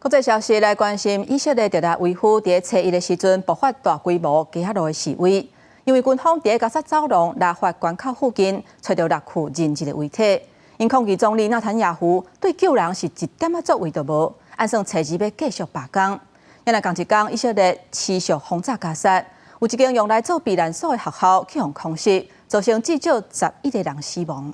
國際消息來關心，以色列特拉維夫佇初一的時陣爆發大規模街仔路的示威，因為軍方佇加薩走廊拉法關口附近揣著六具人質的遺體，𪜶抗議總理納坦雅胡對救人是一點仔作為都無，按算初二欲繼續罷工。猶若仝一工，以色列持續轟炸加薩，有一間用來做避難所的學校去予空襲，造成至少11個人死亡。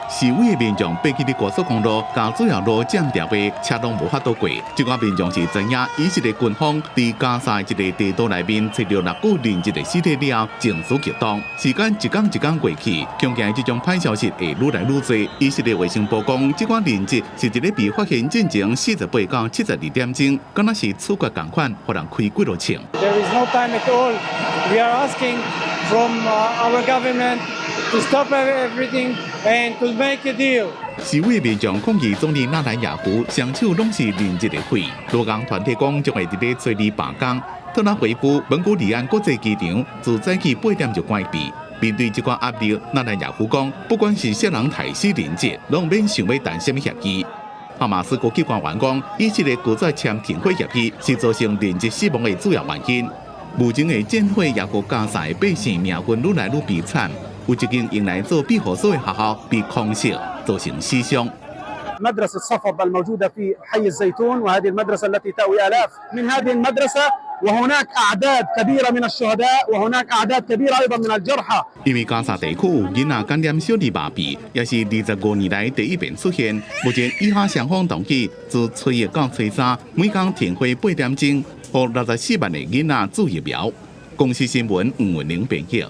示威的民眾爬去佇高速公路佮主要路佔著的車攏無法度過。這寡民眾是知影以色列軍方佇加薩一个地道內面揣著六具人質的屍體了後，情緒激動。時間一工一工過去，恐驚這種歹消息會愈來愈濟。以色列衛生部講，這寡人質是佇咧被發現進前48到72點鐘，敢若是處決仝款，予人開幾落槍。 There is no time at all. We are asking from our government to stop everything and to make a deal. 示威民眾抗議總理納坦雅胡雙手攏是人質的血，勞工團體講將會佇咧初二罷工。特拉維夫本古里安國際機場自早起8點就關閉。面對這款壓力，納坦雅胡講，不管是啥人刣死人質，攏免想欲談啥物協議。哈馬斯高級官員講，以色列拒絕簽停火協議，是造成人質死亡的主要原因。無情的戰火也予加薩的百姓命運愈來愈悲慘。有一間用來做庇護所的學校被空襲，造成死傷。 مدرسة صفد الموجودة في حي الزيتون، وهذه المدرسة التي تأوي آلاف من هذه المدرسة، وهناك أعداد كبيرة من الشهداء وهناك أعداد كبيرة أيضا من الجرحى。因為加薩地區有囡仔感染小兒麻痹，也是25年來第一遍出現。目前以哈雙方同意自初一到初三，每工停火8點鐘，予64萬个囡仔注疫苗。公視新聞吳文玲編譯。